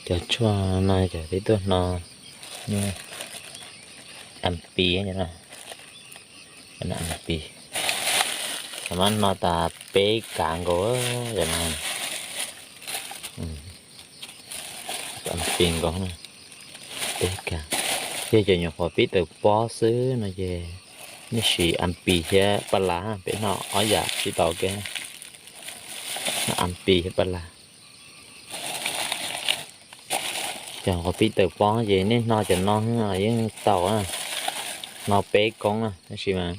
Cov tshuaj no ces peb tuaj hno, am pis, am pis, mas hno tas peb kav nkaus, am pis nkaus, peb kav. Yog cov nyuam qhuav pib tawm pob xwb no ces nej siv am pis thiab pas las, peb hno ob yam sib tau ua ke, am pis thiab pas las. Cov nyuam qhuav pib tawm pob ces nej hno cov no yeej tau, hno peb koob na, tab sis mas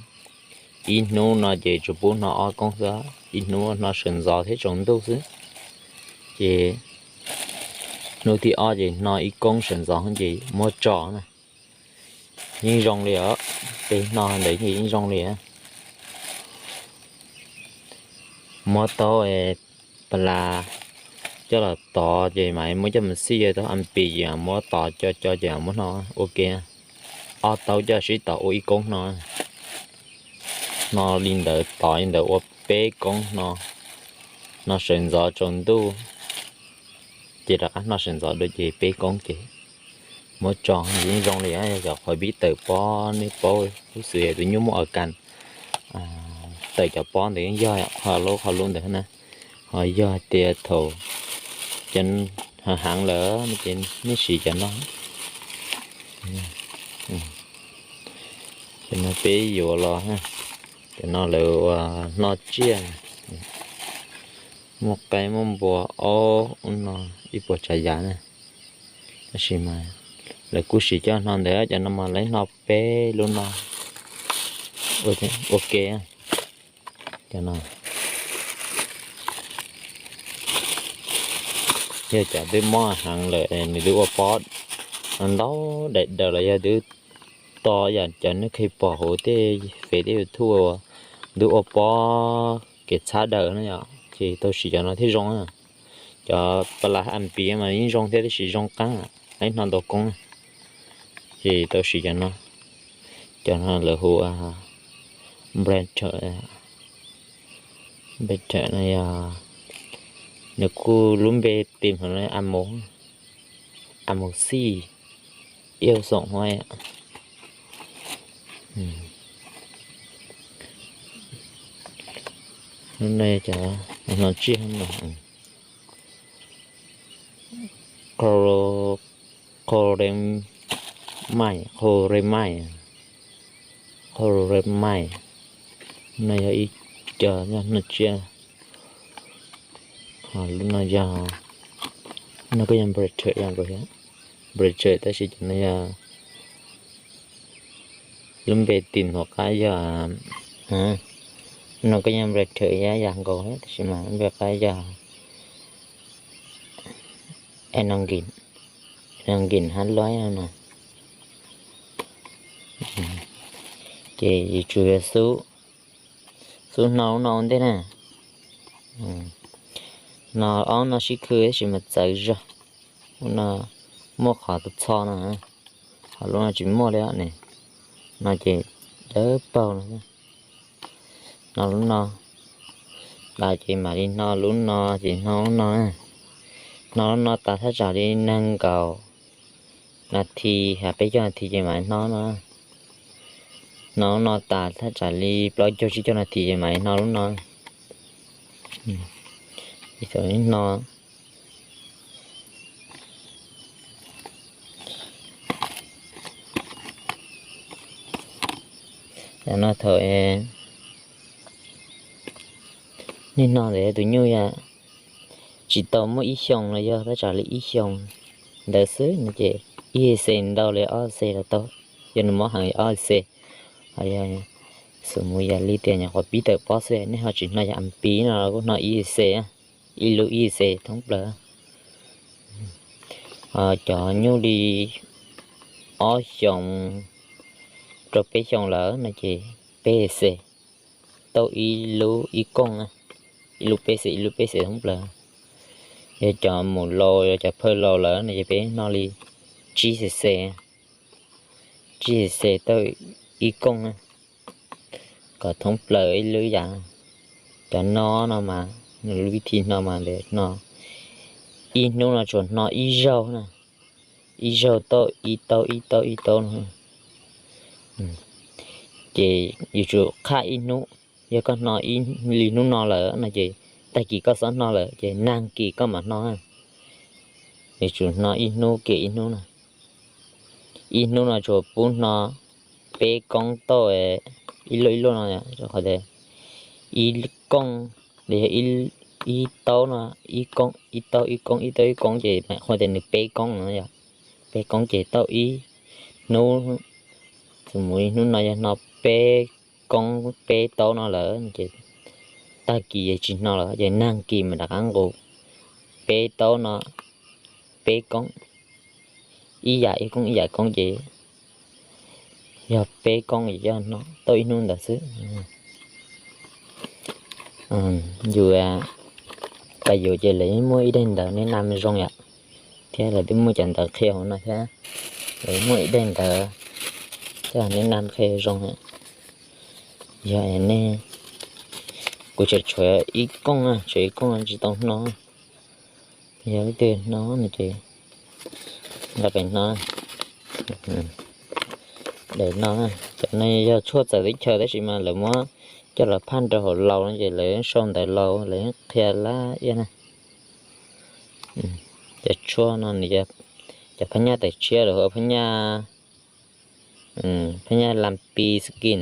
ib hnub no ces tsuas pub hno ob koob xwb, ib hnub hno sawv ntxov thiab tsaus ntuj xwb. Ces hnub thib ob ces hno ib koob sawv ntxov ces muab tso na. Yeej zoo li os, peb hno ntawd ces yeej zoo li. Muab taub pas las coj los tov ces mas muab coj mus xij, taub am pis ces muab tov co co ces muab hno ua ke. Ob taub coj sib tov ua ib koob hno. Hno li ntawd, tov li ntawd ua peb koob hno, hno sawv ntxov tsaus ntuj ces rov qab hno sawv ntxov dua ces peb koob ces muab tso yeej zoo li. Yog cov qhuav pib tawm pob nej paub, lub xwm yog tus nyuj muaj a kas tawm cov pob ntawd yeej yog qhov lub, qhov lub ntawd na. Ho yog tias thaum cov heev heev lawm ces nej siv cov no. Cov no peb yuav los, cov no lawv ua hno tsiaj, muaj qaib muaj npua, aub no, ib puas tsav yam na. Tab sis mas lawv kuj siv coj hno ntawd, cov no mas lawv hno peb lub no ua ke. Cov no yog cov twb mob heev lawm, nws twb ua pob ntau daim daws los yog twb to yam cov nej kheev pom hauv tej fev tej YouTube uas twb ua pob kev txhab daws na yom, ces tau siv cov no thiaj zoo. Cov pas las am pis mas yeej zoo thiab tab sis zoo qab, lawv hno ntau koob, ces tau siv cov no. Cov no lawv hu better, better no yog, nws kuj lub npe tim no a mus xij, iau xoom hua. Lub no cov hno tsiaj no, qho, qho re mai, qho re mai, qho re mai. No yog ib co hno tsiaj. Ho lub no yog, no kuj yog better, better tab sis cov no yog lub npe tim hauv qab yog, no kuj yog better ib yam nkaus tab sis mas lub npe qab yog Nkim, Nkim hab loib no. Ces yus tsuas yog xub, xub hno lub no ua ntej na. No ob no sib khw tab sis mas txawv zog. Lub no muaj qhov txho no, ho lub no tsis muaj li ne. No ces dawb paug no. No lub no tas ces mam li hno lub no ces hno lub no. Hno lub no tas thaj tsam li nees nkaum nas this, peb caug nas this ces mam hno no. Hno lub no tas thaj tsam li plaub caug tsib caug nas this ces mam hno lub no. Thaum hno no thaum nej hno ntawd tus nyuj yog tsis tau muaj ib xyoos los yog thaj tsam li ib xyoos ntawd xwb no ces ib xees ntau li ob xees los tau, yog nws mob heev ob xees. Ho yog xus mus yam li tias nyuam qhuav pib tawm pob xwb nej ho tsis hno yam am pis no los kuj hno ib xees, ib lub ib xees thoob plaws. Ho cov nyuj li ob xyoos rau peb xyoos lawm no ces peb xees, tau ib lub ib kooj, ib lub peb xees ib lub peb xees thoob plaws. Yog cov mus laus, yog cov phawj laus lawm no ces peb hno li tsib xees xees, tsib xees xees tau ib kooj na, kom thoob plaws ib lub yam. Cov no no mas nws lub vib thi hno mas nws hno ib hnub no tsuas hno ib zaug na, ib zaug tau ib taub ib taub ib taub no. Ces yuav tsum qhaj ib hnub, yog koj hno ib li hnub no lawm no ces tag kis koj txhob hno lawm ces nag kis koj mam hno. Yuav tsum hno ib hnub kiag ib hnub no. Ib hnub no tsuas pub hno peb koob tauj ib luaj ib luaj no, rau qhov tias ib koob, yog ib taub no, ib koob ib taub ib koob ib taub ib koob ces mam qhuas tias nws peb koob no yom. Peb koob ces tau ib hnub, txuas mus ib hnub no yog hno peb koob peb taub no lawm ces tag kis tsis hno lawm ces nag kis mam rov qab nqus peb taub no, peb koob, ib yam ib koob ib yam koob ces yog peb koob es yog hno tau ib hnub ntawd xwb. Yus pas yuav ces lawv muaj ib daim ntawv nej nam zoo yom, thiab lawv twb muaj cov ntawv qhia hauv no thiab, lawv muaj ib daim ntawv coj nej nam qhia zoo. Yog nej, kuv tseem tshuav ib koob, tshuav ib koob tsis tau hno. Yog leej twg hno no ces nqa pem hno. Daim no, cov no yog tshuaj txawv teb chaws tab sis mas lawv muab coj los phaj rau hauv laus no ces lawv sau ntawv laus lawv qhia lab iab na. Cov tshuaj no nws, cov phab nyaj tawm tshiab los hu phab nyaj, phab nyaj lampi skin,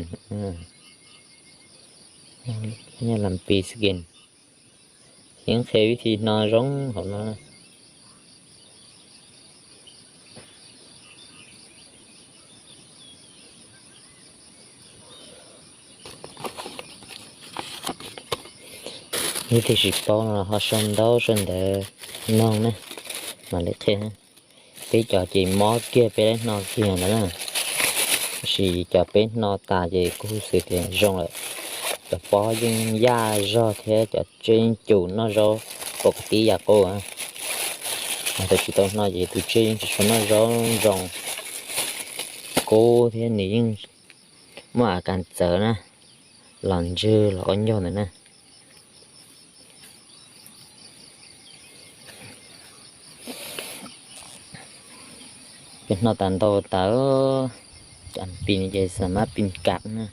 phab nyaj lampi skin. Yeej qhia vib thi hno zoo hauv no. Yog tias tsis paub no ho sau ntaub sau ntawv noog na, mam li qhia. Peb cov ces mob kiag peb lawv hno kiag ntawd na, tab sis cov peb hno tas ces kuj xws tias zoo lawm. Cov pob yeej yaj zog thiab cov tsiaj yeej cum noj zaub pom tib yam qub. Tus tsis tau hno ces tus tsiaj yeej tsis tshua noj zaub zoo, kub thiab nws yeej muaj a kas txawv na, los ntswg los qaub ncaug ntawd na. Ces hno tas ntau tas, cov pis ces xam mab pis kam na,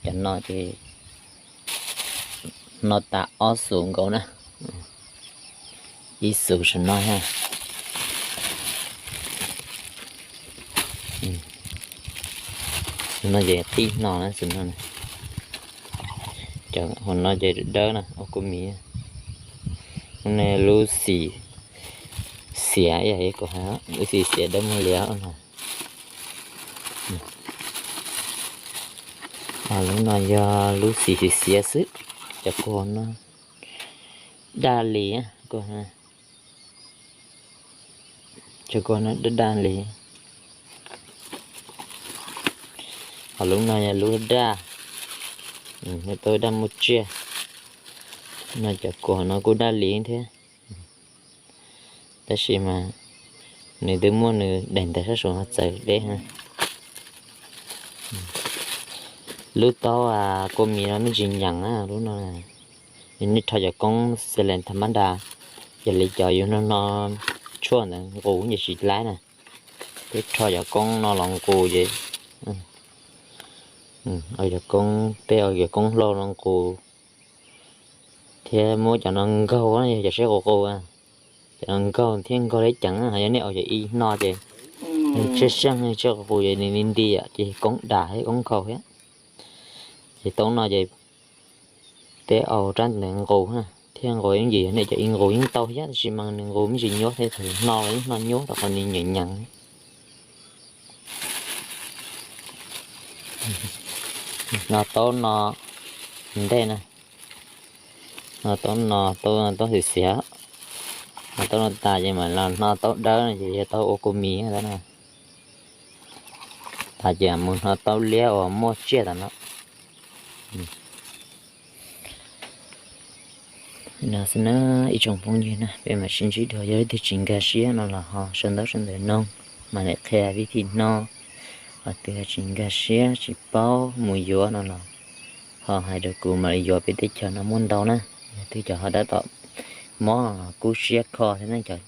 cov no ces hno tas ob xuv nkaus na, ib xuv saum no ha. No ces qib hno na, xwm no, cov hauv no ces dawb na, ua kuv mis. Lub xim xiav, lub xim xiav dawb muag lias no. Lub no yog lub xim xiav xwb, cov kua no daj li, cov kua no daj daj li. Ho lub no yog lub daj, tau daj muaj tsiaj. No cov kua no kuj daj li thiab, tab sis mas nws twb muaj nws daim ntawv sab saum no txawv deb. Lub taub kua mis no me ntsis nyeem na, lub no yog nej rho cov koob xees lees tham mab das, yog li cov yus no no tshuaj ntawd nqus ces tsis laib na. Peb rho cov koob no los nqus ces, cov koob, peb ua cov koob hlau no nqus thiab muab cov no nkaug, yog cov siab qus qus, cov no nkaug thiab nkaug li ceev. Yog nej ua cov ib hno ces nws tshiab seej, nws tshiab qus qus ces nws li nti ces koob dam thiab koob nkhaus thiab. Ces taub no ces peb ua rab ntawd nqus thiab nqus yeej yim, yog nej cov ib nqus yeej tau thiab, tab sis mas nws nqus me ntsis nyuaj thiab, thaum hno los yeej hno nyuaj rau qhov nws nyeem nyeem. Hno taub no ntej na, hno taub no, taub xiav xiav, hno taub no tas ces mam los hno taub dawb no ces yog taub ua kua mis ntawd na. Tas ces mus hno taub liab uas muaj tsiaj tas no. No xwb na, ib tsoom phooj ywg na, peb mam sib ntsib dua, yog leej twg tsis nkag siab no los ho sau ntaub sau ntawv noog, mam li qhia vib thi hno. Ho tus tsis nkag siab tsis paub mus yuav no los ho hais rau kuv, mam li yuav, peb teb chaws no muaj ntau na. Yog twg cov ho tab tom Mob kub siab kho thiab ne, cov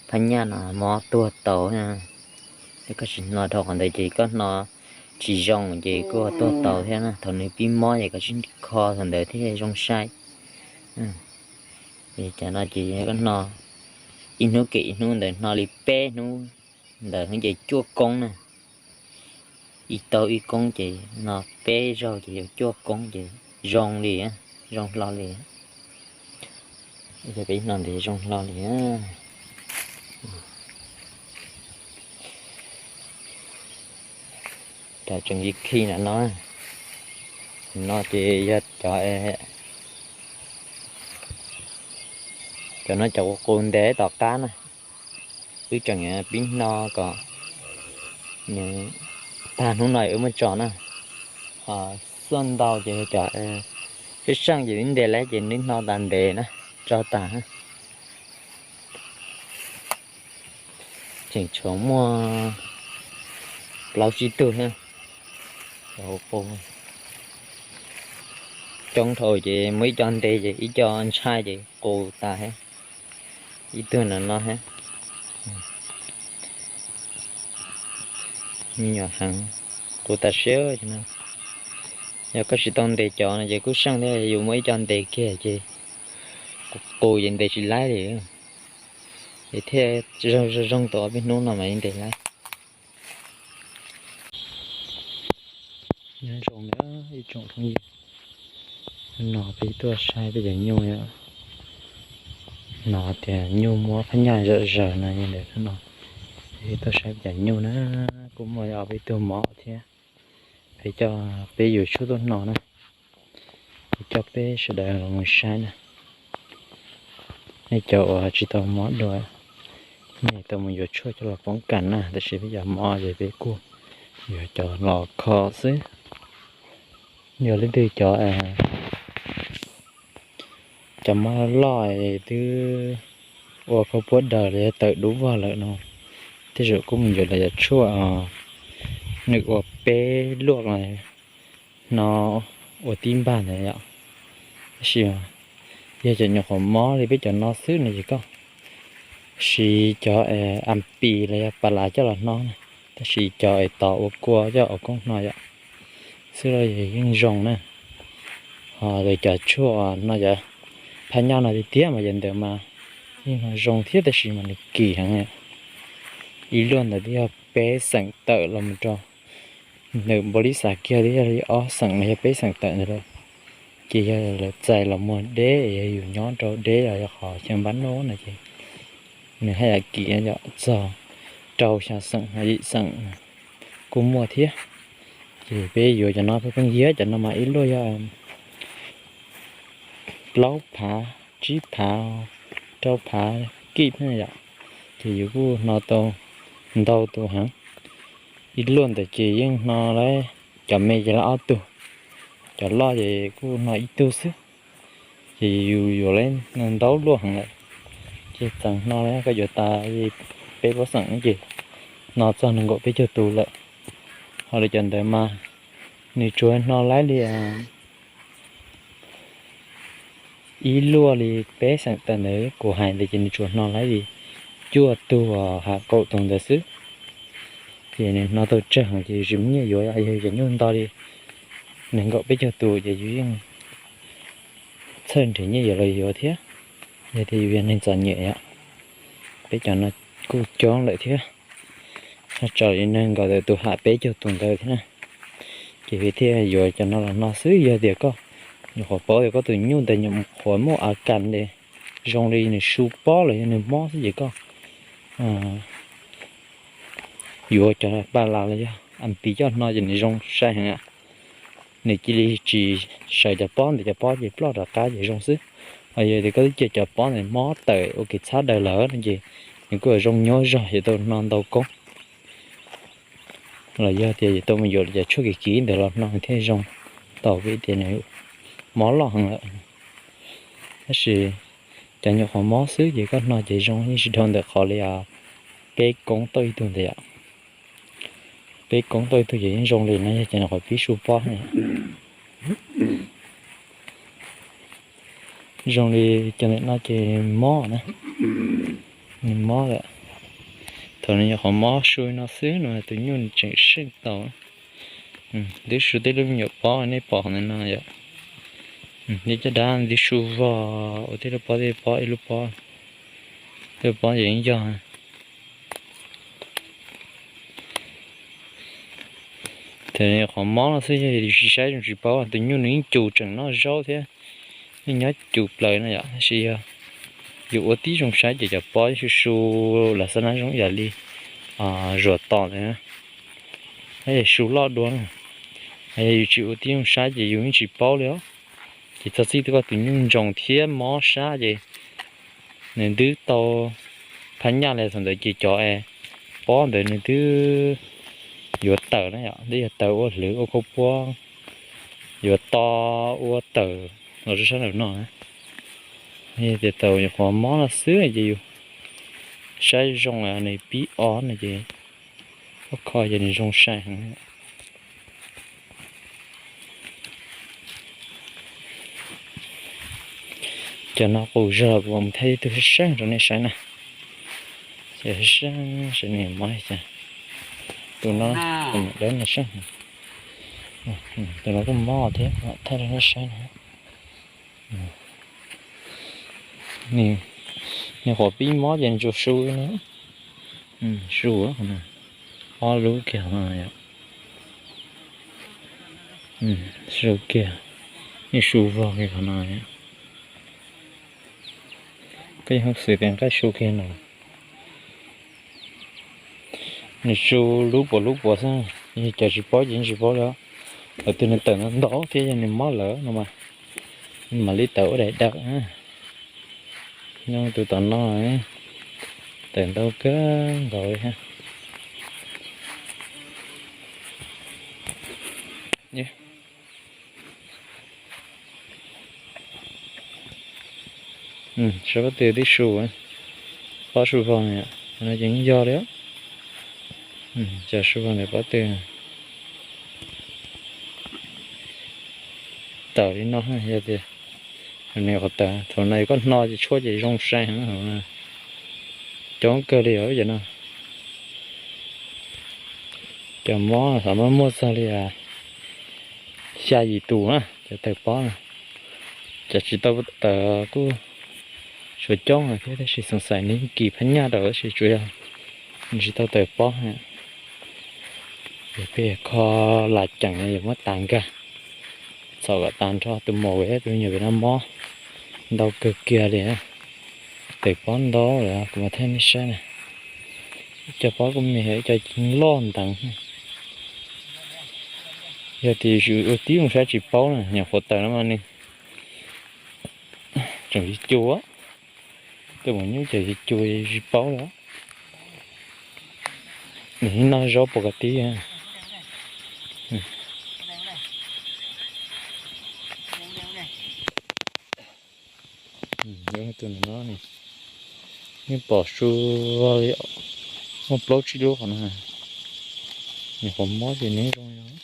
phab nyaj no mob tuag tau. Yog koj tsis hno dhau qhov ntawd ces koj hno tsis zoo ces kuj tuag tau thiab na. Thaum nws pib mob ces koj tsij kho thaum ntawd thiaj zoo saib. Cov no ces koj hno ib hnub kem ib hnub, ntawd hno li peb hnub ntawd ces cuaj koob na. Ib tau ib koob ces no peb zaug ces yuav cuaj koob ces zoo li, zoo hlo li. Peb hno ntawd zoo hlo li. Cov tseem khi khi na no, no ces yog cov, cov no cov qus ntes tom qab na. Wb tseem pib hno kom nws tag hnub no wb muab tso na. Ho xuaj ntau ces cov seej seej ces wb ntes lawm ces wb hno tas ntev na, tso tas. Tseem tshuav muaj plaub tsib tug thiab. Coob dhau ces muaj ib co ntes ces ib co ntshai ces qus tas thiab. Ib tug no no thiab. Me nyuam heev, qus tas siab. Yog koj tsis tau ntes cov no ces kuj seej thiab, yus muaj ib co ntes kiag ces qus ces ntes tsis laib li. Es thiaj zoo zoo tau ob peb hnub no mas ntes laib. Nyob zoo na ib tsoom phooj ywg, no peb tuaj saib peb cov nyuj, no tias nyuj muab phab nyaj zom zaws no, ntawm no peb tuaj saib peb cov nyuj na, kuj muaj ob peb tug mob thiab. Peb coj peb yuav tshuaj tuaj hno na, es coj peb sawv daws los mus saib na. Nej cov uas tsis tau mob dua, nej tau mus yuav tshuaj coj los poob kas na, tab sis peb cov mob ces peb kuj yuav cov los kho xwb. Yog leej twg cov, cov mob loj twb ua khaub puab daws los yog tawm dub vog lawm no, tej zaum kuj mus yuav los cov tshuaj nws ua peb luaj no ua tib npag ntawd yom. Tab sis yog cov nyuam qhuav mob li peb cov no xwb no ces koj siv cov ampis los yog pas lav coj los hno na, tab sis cov es tos ua kua coj ua koob hno yom, xwb los yeej zoo na. Ho cov tshuaj no, cov phab nyaj no tiag tiag mas yog ntawd mas yeej hno zoo thiab, tab sis mas nws kim heev. Ib luaj ntawd twb yog peb xeem tawm los mus rau, nws npaum li xav kiag twb yog li ob xeem los yog peb xeem tawm ntawd lawm. Ces yog lawv txais los muag deb, yog yus nyob rau deb los yog qhov chaw npab noj no ces nws haj yam kim yom, txog rau xya xeem yim xeem kuj muaj thiab. Ces peb yuav cov no pheej pheej yig, cov no mas ib luaj yog plaub phav, tsib phav, rau phav kij thiab yom. Ces yus kuj hno tau ntau tus heev. Ib luaj ntawd ces yeej hno lawm, cov me ces lawm ob tug, cov loj ces kuj hno ib tug xwb. Ces yus yuav lawm ntau luaj heev lawm, ces txeev hno lawm, koj yuav tas li peb plaub xeem ces hno txog nees nkaum peb caug tus lawm. Ho lawv cov ntawd mas nws tsuas hno laib li ib luaj li peb xeem tawm ntawd, kuv hais ntawd ces nws tsuas hno laib li cuaj tug, ham kaum tus ntawd xwb. Ces nws hno tau tsawg heev ces yus tsis muaj nyiaj yuav, yog yus cov nyuj nto li nees nkaum peb caug tus ces yus yeej txhawj nrhiav nyiaj yuav los yuav thiab, yog tias yus yog neeg txom nyem yom. Peb cov no kuj coob lawm thiab, txog li nees nkaum tawm tus ham peb caug tus ntawd thiab na. Ces thiaj yuav cov no los hno xwb. Yog tias koj nyuam qhuav paub tias koj tus nyuj ntawd nyuam qhuav muaj a kas ntes zoo li nws su pob los yog nws mob xwb ces koj yuav cov pas las los yog ampis coj hno ces nws zoo sai heev. Nws cia li tsis sawv cov pob ntawd, cov pob ces ploj rov qab ces zoo xwb. Ho yog tias koj twb cia cov pob ntawd mob tawm ua kev txhab daws lawm no ces nws kuj zoo nyuaj zog yuav tau hno ntau koob, los yog tias yuav tau mus yuav cov tshuaj kiv kiv ntawd los hno thiaj zoo tau, vim tias nws mob loj heev lawm. Tab sis cov nyuam qhuav mob xwb ces koj hno ces zoo yeej tsis dhau ntawm qhov li peb koob tauj ib tug ntawd yom. Peb koob tauj ib tug ces yeej zoo li no, yog cov nyuam qhuav pib su pob. Zoo li cov ntawm no ces mob na, nws mob lawm. Thaum nws nyuam qhuav mob su no xwb no tus nyuj nws tseem seej tau. Twb su tej lub me nyuam pob nej pom ntawm no yom. Tej caj dab twb su vog ua tej lub pob, tej pob ib lub pob, tej pob yeej yog. Thaum nyuam qhuav mob no xwb yog yus tsis saib zoo tsis paub, tus nyuj nws yeej cus tseem noj zaub thiab, yeej nyob cus plaws no yom. Tab sis yog yus ua tib zoo saib ces cov pob su su los xab nab zoo yam li zuas tos ntawd, su loj dua na. Yog yus tsis ua tib zoo saib ces yus yeej tsis paub li os. Ces txog txij twb koj tus nyuj ntsoos thiab mob sab ces nws twb tau phab nyaj li thaum ntawd ces cov pob ntawd nws twb yuav tawm na yom, twb yuav tawm ua hlwv ua khaub puab, yuav to ua tawm los rau sab nraum no. Tias tau nyuam qhuav mob no xwb ces yus saib zoo nws pib o no ces koj kho ces nws zoo sai heev. Cov no qus zog kuv mam thaij ib tug sab sab rau nej saib na. Ces sab sab ne mob cas, tus no, tus no dawb no sab, tus no kuj mob thiab, mam thaij rau nej saib na. Nws qhuav pib mob ces nws tsuas su no, su ob lub kiag no yom. Su kiag, yeej su vog kiag qhov no. Koj yeej xwm tias nqaij su kiag no. Nws su lub puas lub puas xwb, yog cov tsis paub ces yeej tsis paub li. Lawv twg nws tawm ntau ntau thiab yog nws mob lawm no mas, mam li tawm ua daim dawm. Nyob tus tom no tawm ntau kawg nkaus li. Sab pob tw tib su, pob su vog no ces yeej yog li. Cov su vog ntawm pob tw tawm li no yog tias nws qhov tawm thaum no yog koj hno ces tshuaj ces zoo sai heev. Coob kawg li os cov no. Cov mob xav mas muaj txog li xya yim tus na cov tawm pob na. Cov tsis tau tawm kuj suav coob thiab tab sis xoom xais nws kis phab nyaj rau tab sis tsuas yog nws tsis tau tawm pob. Peb kho las ceem yog muab tas nkag txhom kom tas nrho tus maum tus me nyuam pem no mob ntau kawg kiag li. Tawm pob ntau lawm kuv mam thaij nej saib na. Ib co pob kuj me, ib co loj nteev. Yog tias yus ua tib zoo saib tsis paub na nyuam qhuav tawm no mas nws tseem yig cua. Tej maum nyuj ces yig cua tsis paub li. Nws noj zaub pus kawg tib. Tus no yeej pom su vog li, muaj plaub tsib lub qhov no. Nws qhuav mob ces nws zoo li no.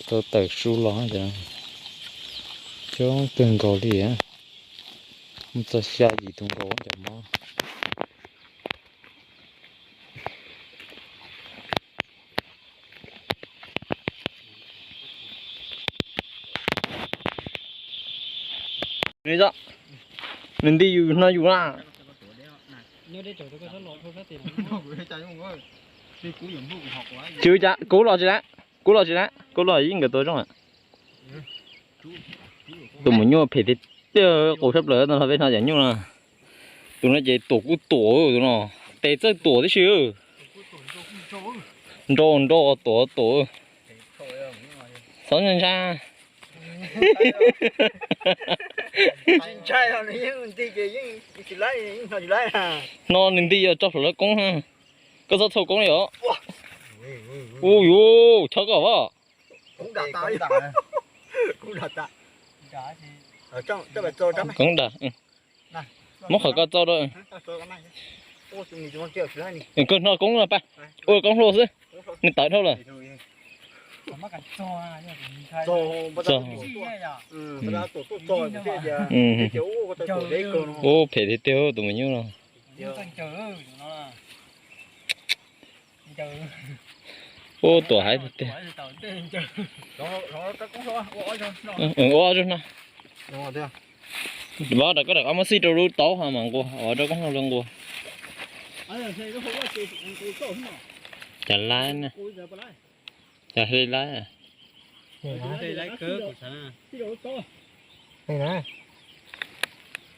Tau tawm su los ces coob kawg nkaus li. Muaj txog xya yim tus nkaus cov mob. Nws nti yus no yus na. Tsis ua cas, kub los tsis lawm, kub los tsis lawm, kub los yeej nkawd tua zoo. Tus maum nyuj phem tiag tiag, qus sab plaws no, peb hnov cov nyuj no. Tus no ces tuam kuj tuam, tus no tes txawj tuam tib si. Nrau nrau tuam tuam. Txhob ntshai ntshai. Hnov nws nti os, tso plhuav lawv koob. Koj txhob thau koob li os. Ub yuv, chob koj as. Koob dam. Muab qhov koj txau rau. Koj hnov koob no pab, ua koob hlo xwb, nws tawv dhau lawm. Txog. Ub, phem tiag tiag tus me nyuam no. Ub, tuam haiv tiag tiag. Ua ob zaug no. Vov rau koj rov qab muab xij rau lub taub hau mas nquas, ua rau koj hau los nquas. Cas laib na. Cas hli laib.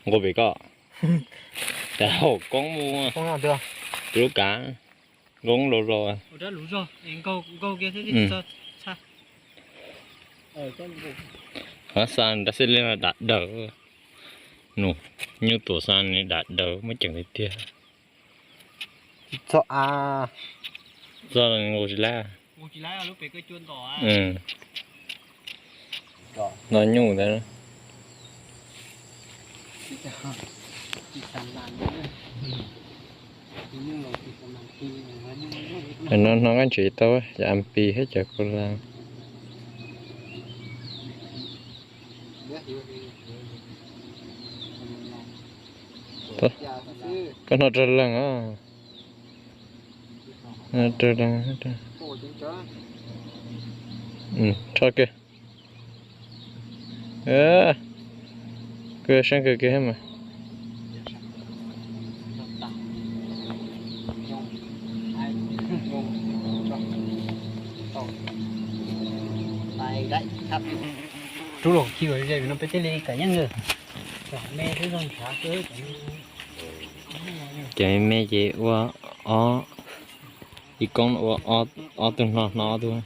Nquas pem koj. Cas haum koob mus. Tus lub kav nkoob los los. Qhov xa nrab xij li no dam daws. Nus, nyuj tuam xa nws dam daws muaj ceem tiag tiag. Txog a, txog nqus tsis laib. No nyuj ntawd. No hnov kab ntses tau cov am pis thiab cov ku la. Koj hnov rag leeg os. Rag leeg. Rho kiag. Kuj seeb kawg kiag mas. Rub los khi no peb thiaj li kam yeej na. Ces me me ces ua ob, ib koob ua ob tug no hnov ob tug.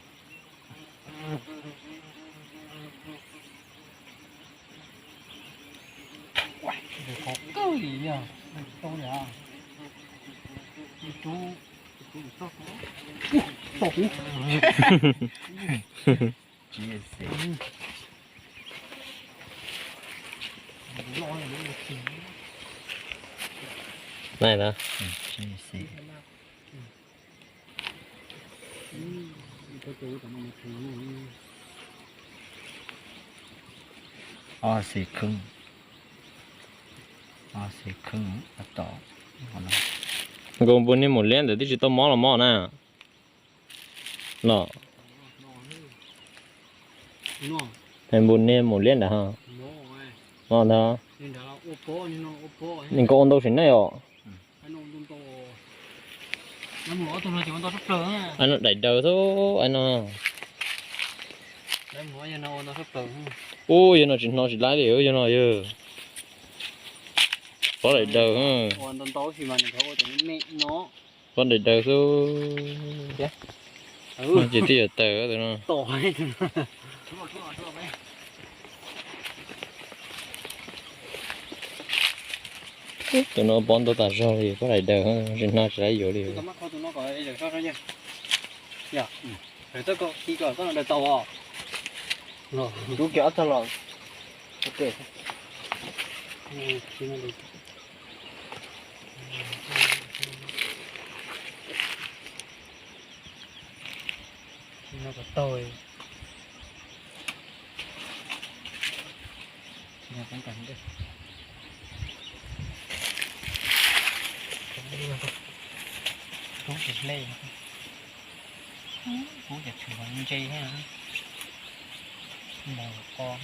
Nai na. Ob xis khwb, ob xis khwb tom. Nkaus npus niag maum liab ntawd twb tsis tau mob los mob na. Los, npus niag maum liab ntawd ho mob ntag. Nws nkaus ua ntau tsis neej os. Ai no daim daws xwb ai no. Ub, yog no tsis hnov tsis laib li yog no yog. Pob daim daws. Pob daim daws xwb. Ces twb yuav tawg tus no. Tus no pob ntau tas zog li, pob daim daws tsis hnov tsis laib yuav li. Rub kiag ob txog los. Kub ces tshwm ntse thiab, mus qos.